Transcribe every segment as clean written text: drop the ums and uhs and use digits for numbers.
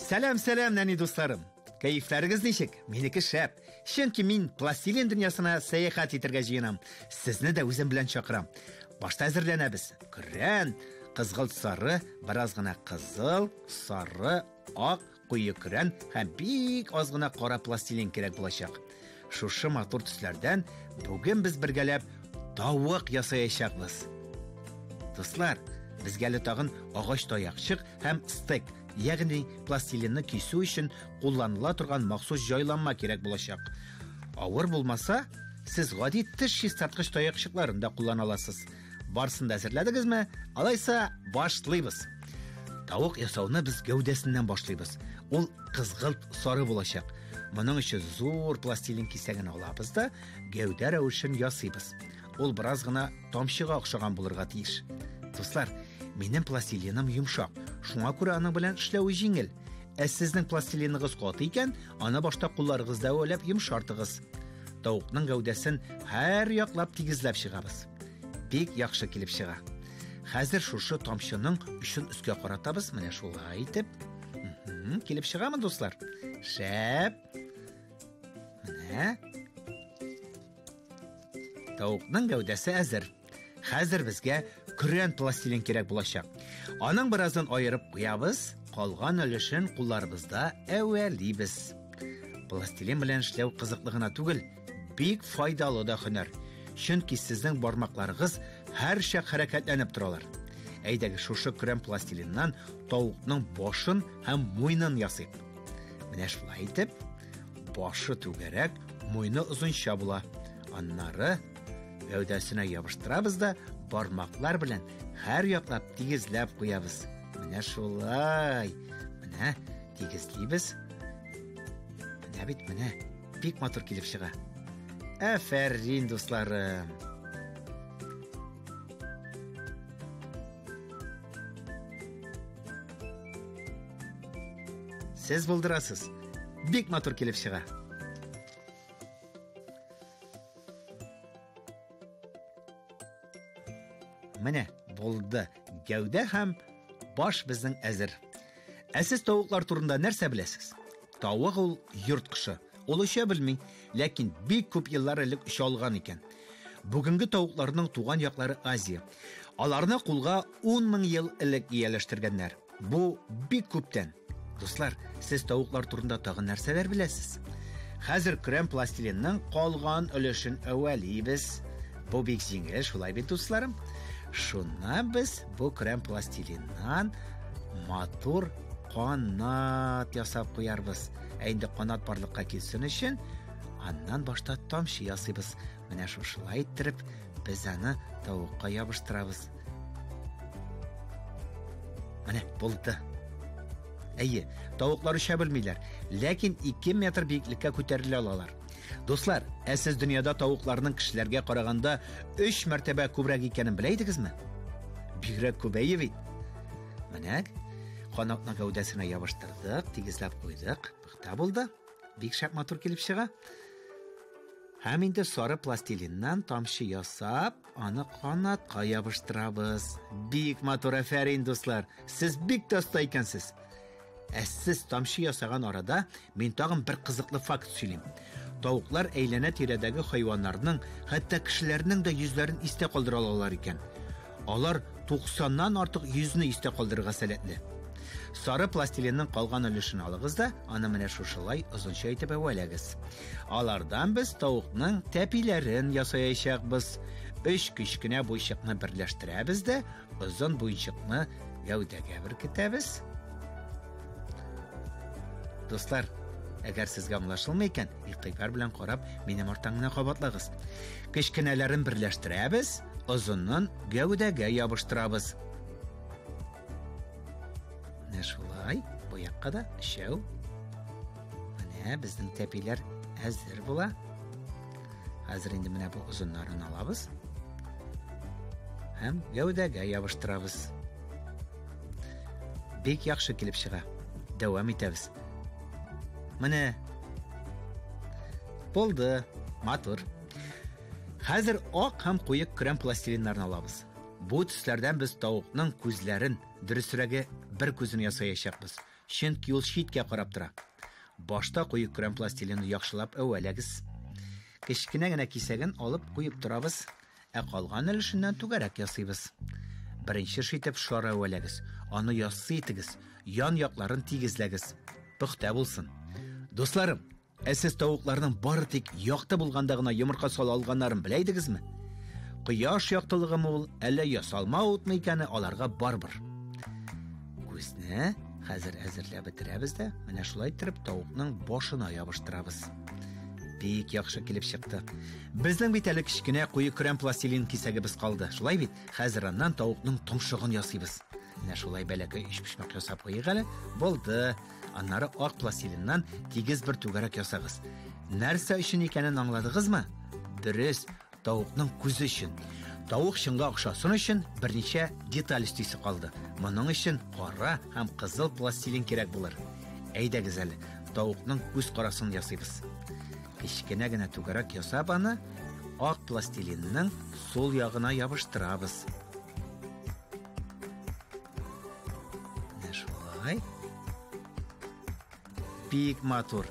Сәлам, сәлам, нәни дусларым! Кәефләрегез ничек? Минеке шәп. Чөнки мин пластилин дөньясына сәяхәт итәргә җыенам. Сезне дә үзем белән чакырам. Башта әзерләнәбез. Көрән, кызгылт сары, бераз гына кызыл, сары, ак, куе көрән һәм бик аз гына кара пластилин кирәк булачак. Шушы матур төсләрдән бүген без бергәләп тавык ясаячакбыз. Дуслар, безгә әле тагын агач таякчык һәм стек, ягъни пластилинны кисү өчен кулланыла торган махсус җайланма кирәк булачак. Авыр булмаса, сез гади теш чистарткыч таякчыкларын да куллана аласыз. Барысын да әзерләдегезме? Алайса, башлыйбыз. Тавык ясауны без гәүдәсеннән башлыйбыз. Ул кызгылт сары булачак. Моның өчен зур пластилин кисәген алабыз да, гәүдә рәвешен ясыйбыз. Ул бераз гына тамчыга охшаган булырга тиеш. Дуслар, минем пластилиным йомшак, шуңа күрә аның белән эшләве җиңел. Ә сезнең пластилиныгыз каты икән, аны башта кулларыгызда әвәләп йомшартыгыз. Тавыкның гәүдәсен һәр яклап тигезләп чыгабыз. Бик яхшы килеп чыга. Хәзер шушы тамчының очын өскә каратабыз, менә шулай итеп. Килеп чыгамы, дуслар? Шәп. Менә. Тавыкның гәүдәсе әзер. Хәзер безгә көрән пластилин кирәк булачак. Аның беразын аерып куябыз, калган өлешен кулларыбызда әвәлибез. Пластилин белән эшләү кызыклы гына түгел, бик файдалы да һөнәр. Чөнки сезнең бармакларыгыз һәрчак хәрәкәтләнеп торалар. Әйдәгез шушы көрән пластилиннан тавыкның башын һәм муенын ясыйк. Менә шулай итеп, башы түгәрәк, муены озынча була. Аннары гәүдәсенә ябыштырабыз да бармаклар белән һәр яклап тигезләп куябыз. Менә шулай. Менә тигезлибез. Менә бит, менә бик матур килеп чыга. Афәрин, дусларым. Сез булдырасыз. Бик матур килеп чыга. Менә булды. Гәүдә һәм баш безнең әзер. Ә сез тавыклар турында нәрсә беләсез? Тавык ул йорт кошы. Ул оча белми, ләкин бик күп еллар элек оча алган икән. Бүгенге тавыкларның туган яклары Азия. Аларны кулга 10 мең ел элек ияләштергәннәр. Бу бик күптән. Дуслар, сез тавыклар турында тагын нәрсәләр беләсез? Хәзер көрән пластилинның калган өлешен әвәлибез. Бу бик җиңел, шулай бит, дусларым? Шуннан без бу көрән пластилиннан матур канат ясап куярбыз. Ә инде канат барлыкка килсен өчен, аннан башта тамчы ясыйбыз. Менә шушылай иттереп, без аны тавыкка ябыштырабыз. Менә булды. Әйе, тавыклар оча белмиләр, ләкин 2 метр биеклеккә күтәрелә алалар. Дуслар, ә сез дөньяда тавыкларның кешеләргә караганда 3 мәртәбә күбрәк икәнен белә идегезме? Бигрәк күбәе бит. Менә канатны гәүдәсенә ябыштырдык, тигезләп куйдык. Пөхтә булды. Бик шәп матур килеп чыга. Һәм инде сары пластилиннан тамчы ясап, аны канатка ябыштырабыз. Бик матур, афәрин, дуслар. Сез бик тә оста икәнсез. Ә сез тамчы ясаган арада мин тагын бер кызыклы факт сөйлим. Тавыклар әйләнә-тирәдәге хайваннарның, хәтта кешеләрнең дә йөзләрен истә калдыра алалар икән. Алар 90-нан артык йөзне истә калдырырга сәләтле. Сары пластилинның калган өлешен алыгыз да, аны менә шушылай озынча итеп әвәләгез. Алардан без тавыкның тәпиләрен ясаячакбыз. Өч кечкенә буйчыкны берләштерәбез дә, озын буйчыкны гәүдәгә беркетәбез. Дуслар, әгәр сезгә аңлашылмый икән, игътибар белән карап, минем арттан гына кабатлагыз. Кечкенәләрен берләштерәбез, озынын гәүдәгә ябыштырабыз. Менә шулай, бу якка да өчәү. Менә безнең тәпиләр әзер була. Хәзер инде менә бу озыннарын алабыз. Һәм гәүдәгә ябыштырабыз. Бик яхшы килеп чыга. Дәвам итәбез. Менә булды, матур. Хәзер ак һәм куе көрән пластилиннарны алабыз. Бу төсләрдән без тавыкның күзләрен, дөресрәге, бер күзен ясаячакбыз. Чөнки ул читкә карап тора. Башта куе көрән пластилинны яхшылап әвәләгез. Кечкенә генә кисәген алып куеп торабыз, ә калган өлешеннән түгәрәк ясыйбыз. Беренче эш итеп шар әвәләгез. Аны яссы итегез, ян якларын тигезләгез. Пөхтә булсын. Дусларым, ә сез тавыкларның бары тик якты булганда гына йомырка сала алганнарын белә идегезме? Кояш яктылыгымы ул, әллә ясалма утмы икәне аларга барыбер. Күзне хәзер әзерләп бетерәбез дә, менә шулай иттереп тавыкның башына ябыштырабыз. Бик яхшы килеп чыкты. Безнең бит әле кечкенә куе көрән пластилин кисәгебез калды. Шулай бит? Хәзер аннан тавыкның томшыгын ясыйбыз. Менә шулай бәләкәй өчпочмак ясап куйыйк әле. Булды. Аннары ак пластилиннан тигез бер түгәрәк ясагыз. Нәрсә өчен икәнен аңладыгызмы? Дөрес, тавыкның күзе өчен. Тавык чынга охшасын өчен берничә деталь өстисе калды. Моның өчен кара һәм кызыл пластилин кирәк булыр. Әйдәгез әле, тавыкның күз карасын ясыйбыз. Кечкенә генә түгәрәк ясап аны ак пластилинның сул ягына ябыштырабыз. Менә шулай. Бик матур.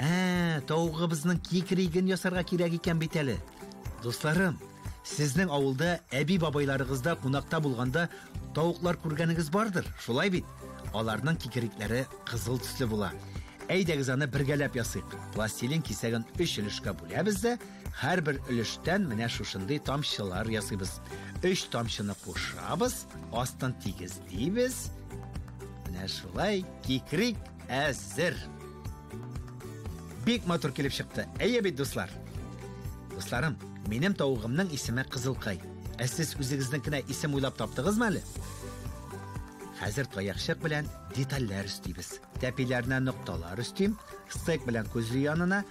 Ә, тавыгыбызның кикриген ясарга кирәк икән бит әле. Дусларым, сезнең авылда әби-бабайларыгызда кунакта булганда тавыклар күргәнегез бардыр, шулай бит? Аларның кикрикләре кызыл төсле була. Әйдәгез аны бергәләп ясыйк. Пластилин кисәген өч өлешкә бүләбез дә, һәрбер өлештән менә шушындый тамчылар ясыйбыз. Өч тамчыны кушабыз, астын тигезлибез. Менә шулай кикрик әзер. Бик матур килеп чыкты. Әйе бит, дуслар. Дусларым, минем тавыгымның исеме Кызылкай. Ә сез үзегезнекенә исем уйлап таптыгызмы әле? Хәзер таякчык белән детальләр өстибез. Тәпиләренә нокталар өстим, стек белән күзле янына,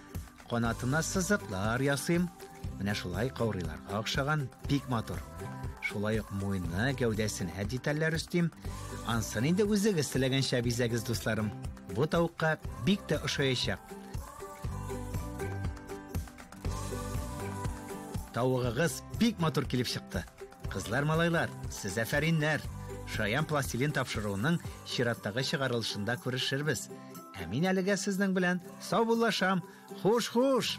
канатына сызыклар ясыйм. Менә шулай каурыйларга охшаган, бик матур. Шулай ук муены, гәүдәсенә детальләр өстим. Ансын инде үзегез теләгәнчә бизәгез, дусларым. Бу тавыкка бик тә ошаячак. Тавыгыгыз бик матур килеп чыкты. Кызлар, малайлар, сез әфәриннәр. Шаян пластилин тапшыруының чираттагы чыгарылышында күрешербез. Ә мин әлегә сезнең белән саубуллашам. Хуш-хуш!